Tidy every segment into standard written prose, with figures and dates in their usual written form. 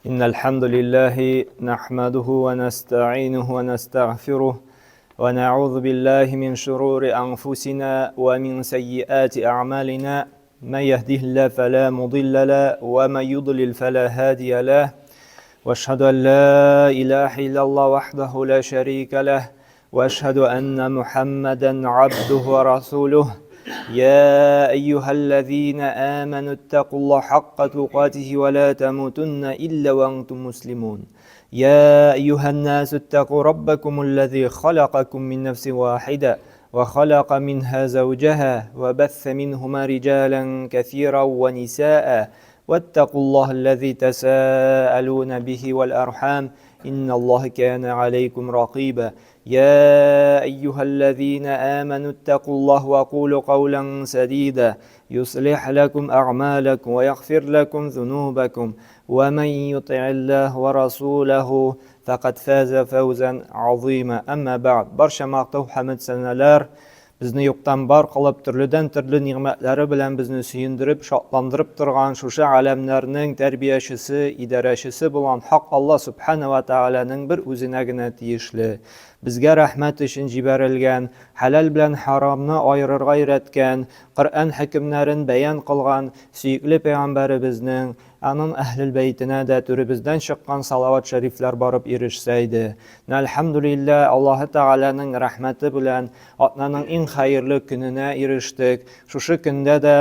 إن الحمد لله نحمده ونستعينه ونستغفره ونعوذ بالله من شرور أنفسنا ومن سيئات أعمالنا من يهده الله فلا مضل له ومن يضلل فلا هادي له واشهد أن لا إله إلا الله وحده لا شريك له واشهد ان محمدا عبده ورسوله يا ايها الذين امنوا اتقوا الله حق تقاته ولا تموتن الا وانتم مسلمون يا ايها الناس اتقوا ربكم الذي خلقكم من نفس واحده وخلق منها زوجها وبث منهما رجالا كثيرا ونساء واتقوا الله الذي تساءلون به والارحام إن الله كان عليكم رقيبا يا أيها الذين آمنوا اتقوا الله وقولوا قولا سديدا يصلح لكم أعمالكم ويغفر لكم ذنوبكم ومن يطع الله ورسوله فقد فاز فوزا عظيما أما بعد برشا ماقتو حمد سنلار Безне юктан бар кылып, төрледән-төрле нигъмәтләре белән безне сөендереп, шатландырып торган шушы галәмнәрнең тәрбиячесе, идарәчесе булган Хак Алла Сүбхәнә вә Тәгаләнең бер үзенә генә тиешле, безгә рәхмәт өчен җибәрелгән, хәләл белән хәрамны аерырга өйрәткән, Коръән хөкемнәрен бәян кылган сөекле пәйгамбәребезнең, Аның әһлел бәйтенә дә түребездән чыккан салават шәрифләр барып ирешсә иде. Әлхәмдүлилләһ, Аллаһы Тәгаләнең рәхмәте белән атнаның иң хәерле көненә ирештек. Шушы көндә дә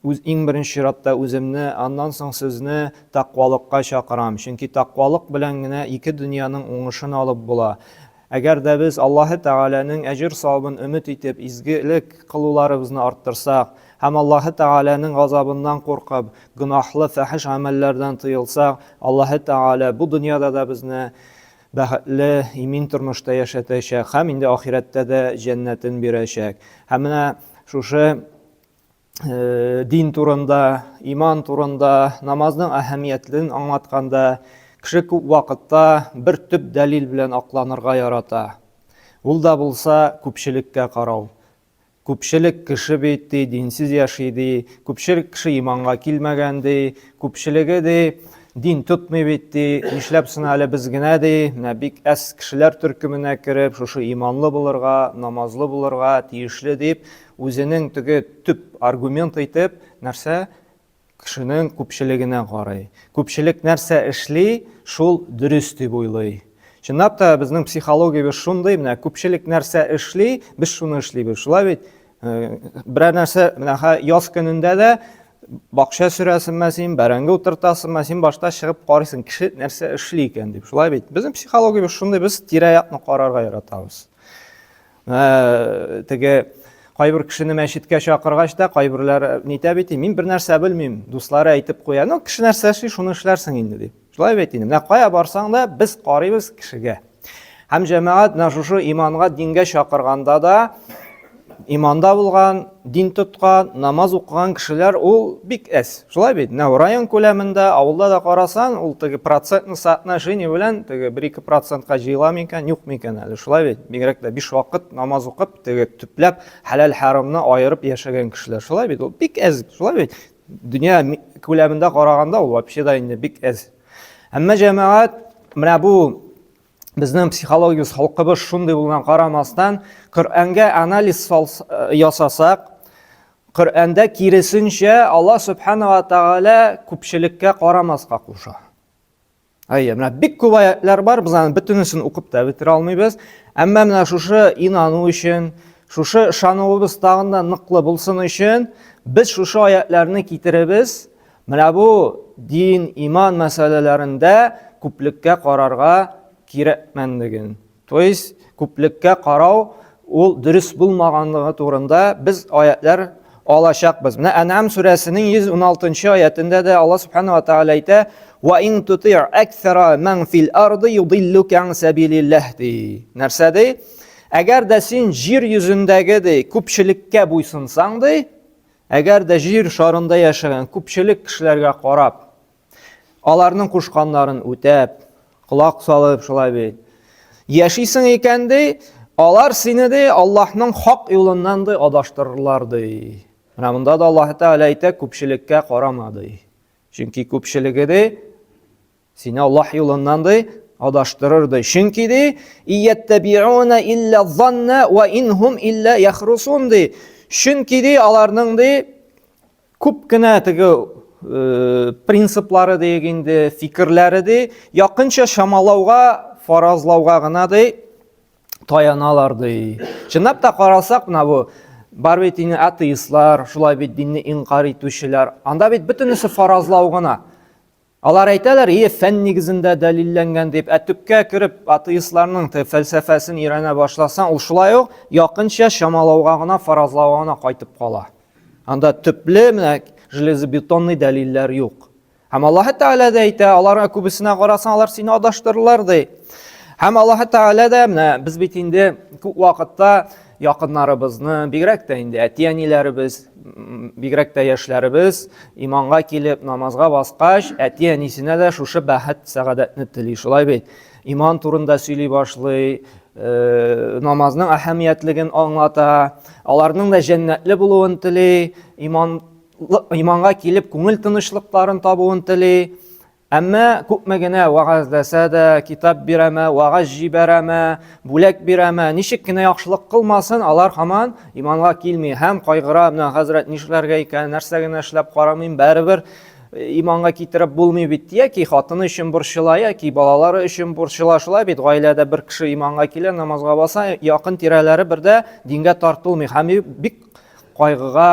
үз иң беренче чиратта үземне, аннан соң сезне тәкъвалыкка чакырам. Чөнки тәкъвалык белән генә ике дөньяның уңышын алып була. Әгәр дә без Аллаһы Тәгаләнең әҗер-савабын өмет итеп, изгелек кылуларыбызны арттырсак һәм Аллаһы Тәгаләнең газабыннан куркып, гөнаһлы, фәхеш гамәлләрдән тыелсак, Аллаһы Тәгалә бу дөньяда да безне бәхетле, имин тормышта яшәтәчәк һәм инде ахирәттә дә җәннәтен бирәчәк. Һәм менә шушы дин турында, иман турында, намазның әһәмиятлен аңлатканда, кеше күп вакытта бер төп дәлил белән акланырга ярата. Ул да булса күпчелеккә карау. Күпчелек кеше бит ди, динсез яши ди, күпчелек кеше иманга килмәгән ди, күпчелеге ди, дин тотмый бит ди, нишләп соң әле без генә ди, менә бик әз кешеләр төркеменә кереп, шушы иманлы булырга, намазлы булырга тиешле дип, Үзенең теге төп аргумент итеп, нәрсә? Кешенең күпчелегенә карый. Күпчелек нәрсә эшли, шул дөрес дип уйлый. Чынлап та безнең психологиябез шундый, менә күпчелек нәрсә эшли, без шуны эшлибез. Шулай бит? Э, берәр нәрсә, менә яз көнендә дә бакча сөрәсеңме син, бәрәңге утыртасыңмы, син башта чыгып карыйсың, кеше нәрсә эшли икән дип. Шулай бит? Безнең психологиябез шундый, без тирә-якны карарга яратабыз. Ә, теге кайбер кешене мәчеткә чакыргач та кайберләр нитә бит, мин бер нәрсә белмим, дуслары әйтеп куя. Ну, кеше нәрсә эшли, шуны эшләрсең инде дип. Шулай бит инде. Менә кая барсаң да, без карыйбыз кешегә. Һәм җәмәгать менә шушы иманга, дингә чакырганда да иманда булган, дин тоткан, намаз укыган кешеләр ул бик әз. Шулай бит. Менә район күләмендә, авылда да карасаң, ул теге процентный соотношение белән теге 1-2 процентка җыела микән, юк микән әле. Шулай бит. Бигрәк тә биш вакыт намаз укып, теге төпләп хәләл харамны аерып яшәгән кешеләр. Шулай бит. Ул бик әз. Шулай бит. Дөнья күләмендә караганда ул вообще да инде бик әз. Әмма җәмәгать менә бу безнең психологиябез, халкыбыз шундый булган карамастан, Коръәнгә анализ э, ясасак, Коръәндә киресенчә Алла Субхана ва Тааля күпчелеккә карамаска куша. Әйе, менә бик күп аятлар бар, без аны бөтенесен укып та бетерә алмыйбыз. Әмма менә шушы инану өчен, шушы ышануыбыз тагын да ныклы булсын өчен, без шушы аятларны китеребез. Менә бу дин, иман мәсьәләләрендә күплеккә карарга кирәкмәнлеген. То есть күплеккә карау ул дөрес булмаганлыгы турында без аятлар алачакбыз. Менә Ән'ам сүрәсенең 116 аятендә дә Алла субхана ва тааля әйтә: "Ва ин тути' аксара ман фил арды юдиллука ан сабилиллаһ" ди. Нәрсә ди? Әгәр дә син җир йөзендәге ди күпчелеккә буйсынсаң ди, Әгәр дә җир шарында яшәгән күпчелек кешеләргә карап, аларның кушканнарын үтәп, колак салып шулай бит, яшисең икән ди, алар сине ди Аллаһның хак юлыннан ди адаштырырлар ди. Менә монда да Аллаһ Тәгалә әйтә, күпчелеккә карама ди. Чөнки күпчелеге ди Сине Аллаһ юлыннан ди адаштырыр ди. Чөнки ди ияттабиуна илля занна ва инхум илля яхрусун ди. Чөнки ди аларның ди күп кенә теге э, принциплары диек инде, фикерләре ди, якынча чамалауга, фаразлауга гына ди таяналар ди. Чынлап та карасак, менә бу бар бит инде атеистлар, шулай бит динне инкар итүчеләр. Анда бит бөтенесе фаразлау гына. Алар әйтәләр, ие, фән нигезендә дәлилләнгән дип, ә төпкә кереп атеистларның фәлсәфәсен өйрәнә башласаң, ул шулай ук якынча чамалауга гына, фаразлауга гына кайтып кала. Анда төпле менә железобетонный дәлилләр юк. Һәм Аллаһ Тәгалә дә әйтә, аларга күбесенә карасаң, алар сине адаштырырлар ди. Һәм Аллаһ Тәгалә дә менә без бит инде күп вакытта якыннарыбызны, бигрәк тә инде әти-әниләребез, бигрәк тә яшьләребез иманга килеп, намазга баскач, әти-әнисенә дә шушы бәхет, сәгадәтне тели. Шулай бит. Иман турында сөйли башлый, э, намазның әһәмиятлеген аңлата, аларның да җәннәтле булуын тели, иман иманга килеп күңел тынычлыкларын табуын тели. Әмма күпме генә вәгазьләсә дә, китап бирәме, вәгазь җибәрәме, бүләк бирәме, ничек кенә яхшылык кылмасын, алар һаман иманга килми һәм кайгыра, менә хәзрәт нишләргә икән, нәрсә генә эшләп карамыйм, барыбер э, иманга китереп булмый бит, яки хатыны өчен борчыла, яки балалары өчен борчыла, шулай бит, гаиләдә бер кеше иманга килә, намазга баса, якын тирәләре бер дә дингә тартылмый һәм бик кайгыга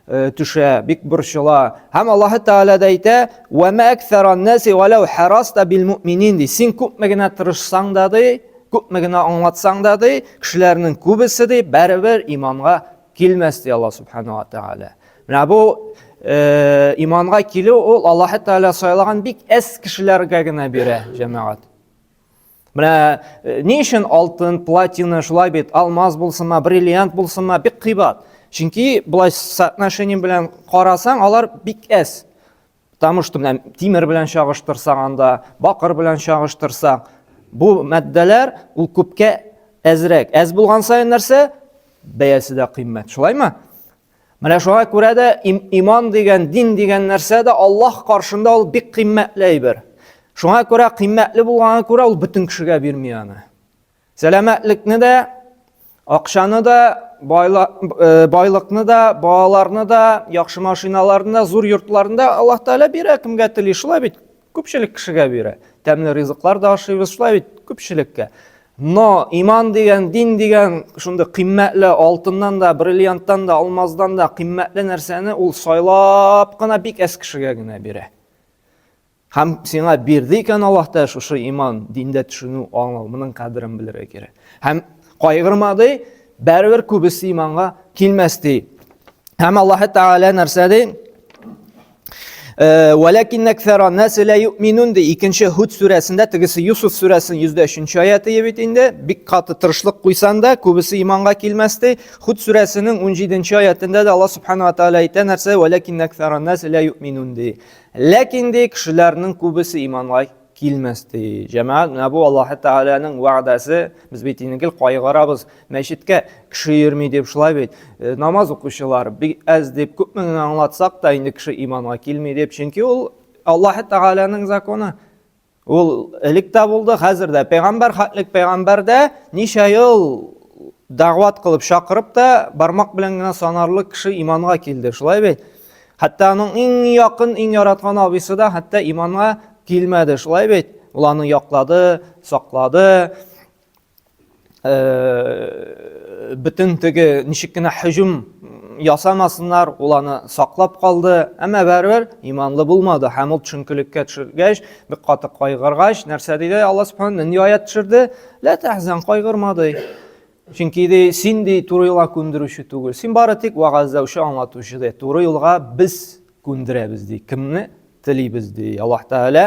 э, төшә, бик борчыла. Һәм Аллаһы Тәгалә дә әйтә: "Ва ма аксаран наси валау хараста бил муъминин" ди. Син күпме генә тырышсаң да ди, күпме генә аңлатсаң да ди, кешеләрнең күбесе ди барыбер иманга килмәс ди Аллаһ Субхану ва Тәгалә. Менә бу э, иманга килү ул Аллаһы Тәгалә сайлаган бик әз кешеләргә генә бирә, җәмәгать. Менә э, ни өчен алтын, платина, шулай бит, алмаз булсынмы, бриллиант булсынмы, бик кыйбат. Чөнки болай соотношение белән карасаң, алар бик әз. Потому что менә тимер белән чагыштырсаң анда, бакыр белән чагыштырсаң, бу матдәләр ул күпкә әзрәк. Әз булган саен нәрсә? Бәясе дә кыйммәт. Шулаймы? Менә шуңа күрә дә иман дигән, дин дигән нәрсә дә Аллаһ каршында ул бик кыйммәтле әйбер. Шуңа күрә кыйммәтле булганга күрә ул бөтен кешегә бирми аны. Сәламәтлекне дә, акчаны да, э, байлыкны да, балаларны да, яхшы машиналарны да, зур йортларны да Аллаһ Тәгалә бирә кемгә тели. Шулай бит, күпчелек кешегә бирә. Тәмле ризыклар да ашыйбыз, шулай бит, күпчелеккә. Но иман дигән, дин дигән шундый кыйммәтле алтыннан да, бриллианттан да, алмаздан да кыйммәтле нәрсәне ул сайлап кына бик әз кешегә генә бирә. Һәм сиңа бирде икән Аллаһ та шушы иман, диндә төшенү, аңлау, моның кадерен белергә кирәк. Һәм кайгырма ди, барыбер күбесе иманга килмәс ди. Һәм Аллаһ Тәгалә нәрсә ди? Вәләкин әксәра наси ла юъминун ди. Икенче Һуд сүрәсендә, тегесе Юсуф сүрәсенең 103 аяты бит инде. Бик каты тырышлык куйсан да, күбесе иманга килмәс ди. Һуд сүрәсенең 17 аятында да Аллаһ субхана ва тааля әйтә нәрсә? Вәләкин әксәра наси ла юъминун ди. Ләкин ди кешеләрнең күбесе иманга килмәс ди. Җәмәгать, менә бу Аллаһ Тәгаләнең вәгъдәсе. Без бит инде гел кайгырабыз. Мәчеткә кеше йөрми дип шулай бит. Э, намаз укучылар бик әз дип күпме генә аңлатсак та инде кеше иманга килми дип. Чөнки ул Аллаһ Тәгаләнең законы. Ул элек тә булды, хәзер дә. Пәйгамбәр хәтлек пәйгамбәр дә ничә ел дәгъват кылып чакырып та бармак белән генә санарлык кеше иманга килде. Шулай бит? Хәтта аның иң якын, иң яраткан абыйсы да хәтта иманга килмәде. Шулай бит? Ул аны яклады, саклады. Э, бөтен теге ничек кенә һөҗүм ясамасыннар, ул аны саклап калды. Әмма барыбер иманлы булмады һәм ул төшенкелеккә төшергәч, бик каты кайгыргач, нәрсә диде Алла Субхану нинди аят төшерде? Ла тахзан, кайгырма ди. Чөнки ди, син ди туры юлга күндерүче түгел. Син бары тик вәгазьләүче, аңлатучы ди. Туры юлга без күндерәбез ди. Кемне телибез ди. Аллаһ Тәгалә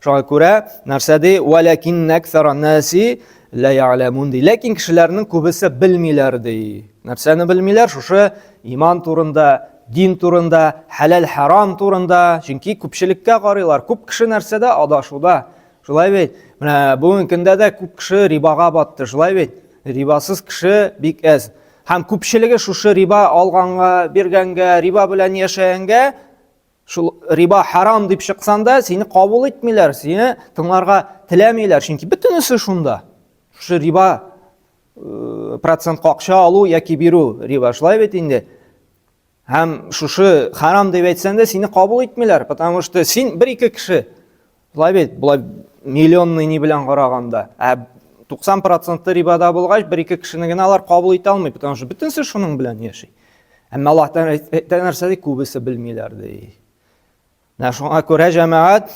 шуңа күрә нәрсә ди? Валякин аксара наси ла я'ламун ди. Ләкин кешеләрнең күбесе белмиләр ди. Нәрсәне белмиләр? Шушы иман турында, дин турында, хәләл харам турында. Чөнки күпчелеккә карыйлар. Күп кеше нәрсәдә адашуда. Шулай бит? Менә бүгенге көндә дә күп кеше рибага батты, шулай бит? Рибасыз кеше бик әз. Һәм күпчелеге шушы риба алганга, биргәнгә, риба белән яшәгәнгә. Шул риба харам дип чыксаң да, сине кабул итмиләр, сине тыңларга теләмиләр, чөнки бөтенесе шунда. Шушы риба э, процентка акча алу яки бирү риба шулай бит инде. Һәм шушы харам дип әйтсәң дә, сине кабул итмиләр, потому что син бер-ике кеше. Шулай бит, болай миллионный ни белән караганда. Ә 90 проценты рибада булгач, бер-ике кешене генә алар кабул итә алмый, потому что бөтенесе шуның белән яши. Әмма Аллаһ әйтә нәрсә ди, күбесе белмиләр ди. Менә шуңа күрә җәмәгать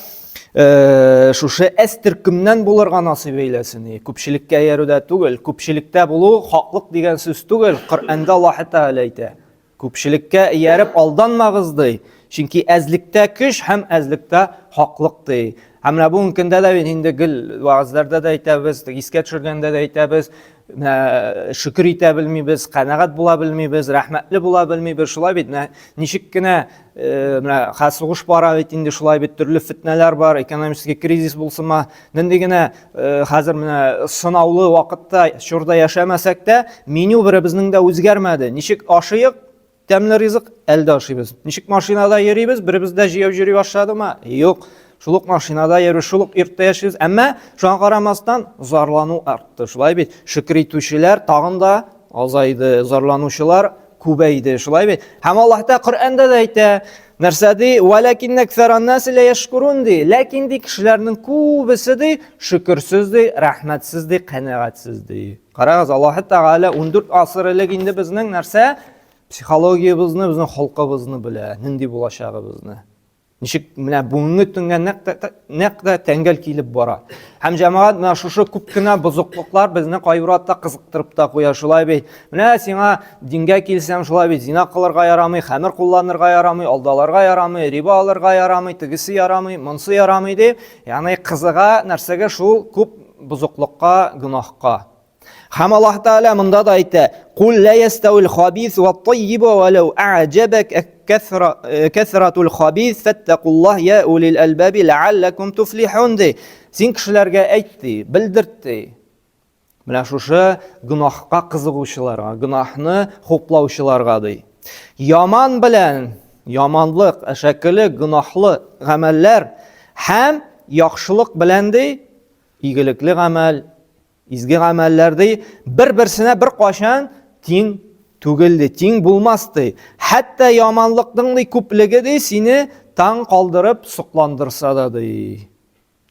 э, шушы әз төркемнән булырга насыйп әйләсен. Күпчелеккә иярүдә түгел, күпчелектә булу хаклык дигән сүз түгел. Коръәндә Аллаһ Тәгалә әйтә. Күпчелеккә ияреп алданмагыз ди. Чөнки әзлектә көч һәм әзлектә хаклык ди. Һәм менә бүгенге көндә дә бит инде гел вәгазьләрдә дә әйтәбез, искә төшергәндә дә әйтәбез, менә шөкер итә белмибез, канәгать була белмибез, рәхмәтле була белмибез. Шулай бит, менә ничек кенә э, менә хәзер сугыш бара бит инде шулай бит, төрле фетнәләр бар, экономический кризис булсынмы, нинди генә э, хәзер менә сынаулы вакытта, чорда яшәмәсәк тә, меню беребезнең дә үзгәрмәде. Ничек ашыйк, Тәмле ризык әле дә ашыйбыз. Ничек машинада йөрибез, беребез дә җәяү йөри башладымы? Юк. Шул ук машинада йөрү, шул ук йортта яшибез. Әмма шуңа карамастан зарлану артты. Шулай бит. Шөкер итүчеләр тагын да азайды, зарланучылар күбәйде. Шулай бит. Һәм Аллаһ та Коръәндә дә әйтә, нәрсә ди? Валакинна аксаран-наси ла яшкурун ди. Ләкин ди кешеләрнең күбесе ди шөкерсез ди, рәхмәтсез ди, канәгатьсез ди. Карагыз, Аллаһ Тәгалә 14 асыр элек инде безнең нәрсә? Психологиябезне, безнең холкыбызны белә, нинди булачагыбызны. Ничек менә бүгенге төнгә нәкъ тә, нәкъ тә тәңгәл килеп бара. Һәм җәмәгать менә шушы күп кенә бозыклыклар безне кайбер вакытта кызыктырып та куя, шулай бит. Менә сиңа дингә килсәң, шулай бит, зина кылырга ярамый, хәмер кулланырга ярамый, алдаларга ярамый, риба алырга ярамый, тегесе ярамый, монсы ярамый дип, ягъни кызыга нәрсәгә шул күп бозыклыкка, гөнаһка. Һәм Аллаһ Тәгалә монда да әйтә: "Кул ла ястawil хабис ва таййиб ва лау а'җабак кәсратул хабис фаттакуллаһ я улил албаби ләаллакум туфлихун" ди. Син кешеләргә әйт ди, белдерт ди. Менә шушы гөнаһка кызыгучыларга, гөнаһны хуплаучыларга ди. Яман белән яманлык, әшәкелек, гөнаһлы гамәлләр һәм яхшылык белән ди, игелекле гамәл, изге гамәлләр ди, бер-берсенә бер кашан тиң түгел ди, тиң булмас ди. Хәтта яманлыкның ди күплеге ди сине таң калдырып сокландырса да ди.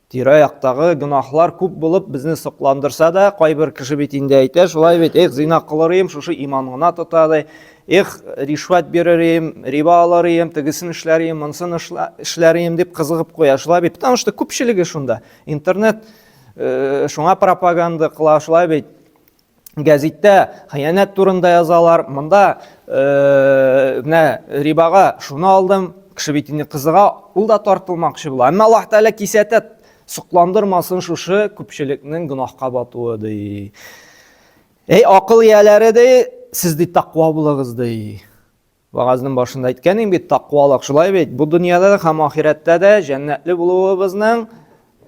Тирә-яктагы гөнаһлар күп булып безне сокландырса да, кайбер кеше бит инде әйтә, шулай бит, эх, зина кылыр идем, шушы иман гына тота ди. Эх, ришвәт бирер идем, риба алыр идем, тегесен эшләр идем, монысын эшләр идем дип кызыгып куя, шулай бит. Потому что күпчелеге шунда. Интернет э, шуңа пропаганда кыла, шулай бит. Гәзиттә хыянәт турында язалар. Монда э, менә рибага шуны алдым, кеше бит инде кызыга, ул да тартылмакчы була. Әмма Аллаһ Тәгалә кисәтә, сокландырмасын шушы күпчелекнең гөнаһка батуы ди. Эй, акыл ияләре ди, сез ди таква булыгыз ди. Вагазның башында әйткән идем бит, таквалык шулай бит. Бу дөньяда да һәм ахирәттә дә җәннәтле булуыбызның,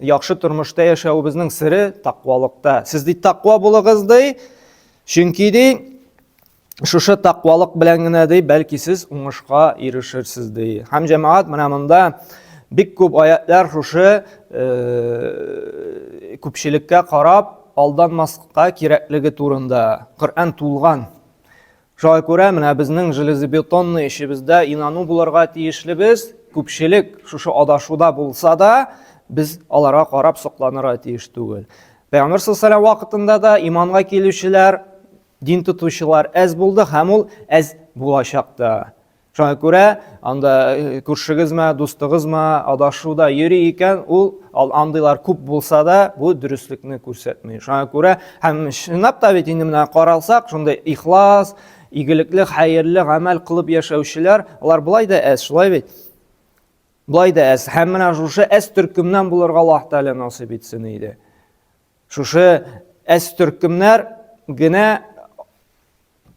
яхшы тормышта яшәвебезнең сере таквалыкта. Сез ди таква булыгыз ди, чөнки ди шушы таквалык белән генә ди, бәлки сез уңышка ирешерсез ди. Һәм җәмәгать менә монда бик күп аятлар шушы э, күпчелеккә карап алданмаска кирәклеге турында. Коръән тулган. Шуңа күрә менә безнең железобетонный эшебездә инану булырга тиешлебез, күпчелек шушы адашуда булса да, без аларга карап сокланырга тиеш түгел. Пәйгамбер саллаллаху вакытында да иманга килүчеләр, дин тотучылар әз булды һәм ул әз булачак та. Шуңа күрә анда э, күршегезме, дустыгызмы адашуда йөри икән, ул андыйлар күп булса да, бу дөреслекне күрсәтми. Шуңа күрә һәм чынлап та бит инде менә каралсак, шундый ихлас, игелекле, хәерле гамәл кылып яшәүчеләр, алар болай да әз, шулай бит? Болай да әз. Һәм менә шушы әз төркемнән булырга Аллаһ Тәгалә насыйп итсен иде. Шушы әз төркемнәр генә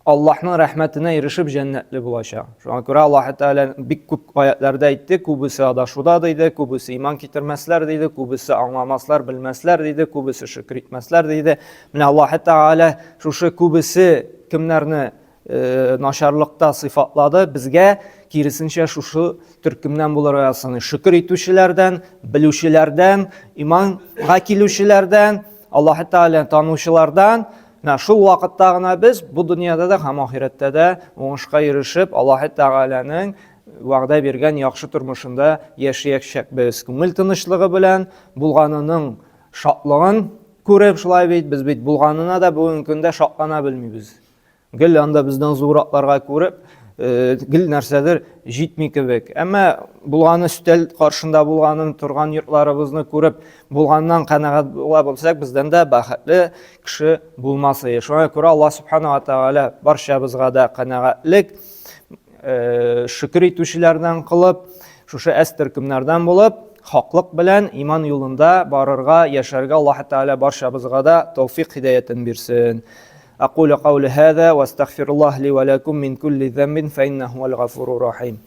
Аллаһның рәхмәтенә ирешеп җәннәтле булачак. Шуңа күрә Аллаһ Тәгалә бик күп аятларда әйтте, күбесе адашуда диде, күбесе иман китермәсләр диде, күбесе аңламаслар, белмәсләр диде, күбесе шөкер итмәсләр диде. Менә Аллаһ Тәгалә шушы күбесе кемнәрне э, начарлыкта сыйфатлады. Безгә киресенчә шушы төркемнән булырга язсын. Шөкер итүчеләрдән, белүчеләрдән, иманга килүчеләрдән, Аллаһ Тәгаләне танучылардан. Менә шул вакытта гына без бу дөньяда да һәм ахирәттә дә уңышка ирешеп, Аллаһ Тәгаләнең вәгъдә биргән яхшы тормышында яшәячәкбез. Күңел тынычлыгы белән булганының шатлыгын күреп, шулай бит, без бит булганына да бүгенге көндә шатлана белмибез. Гел анда бездән зурракларга күреп, э, гел нәрсәдер җитми кебек. Әмма булганы өстәл каршында булганын, торган йортларыбызны күреп, булганнан канәгать була белсәк, бездән дә бәхетле кеше булмас иде. Шуңа күрә Аллаһ субхана ва тааля барчабызга да канәгатьлек, э, шөкер итүчеләрдән кылып, шушы әз төркемнәрдән булып, хаклык белән иман юлында барырга, яшәргә Аллаһ Тәгалә барчабызга да тәүфик һидәятен бирсен. Акулю каули һаза ва астагфируллаһ ли ва лакум мин кулли замбин фа иннаху хуал гафурур рахим.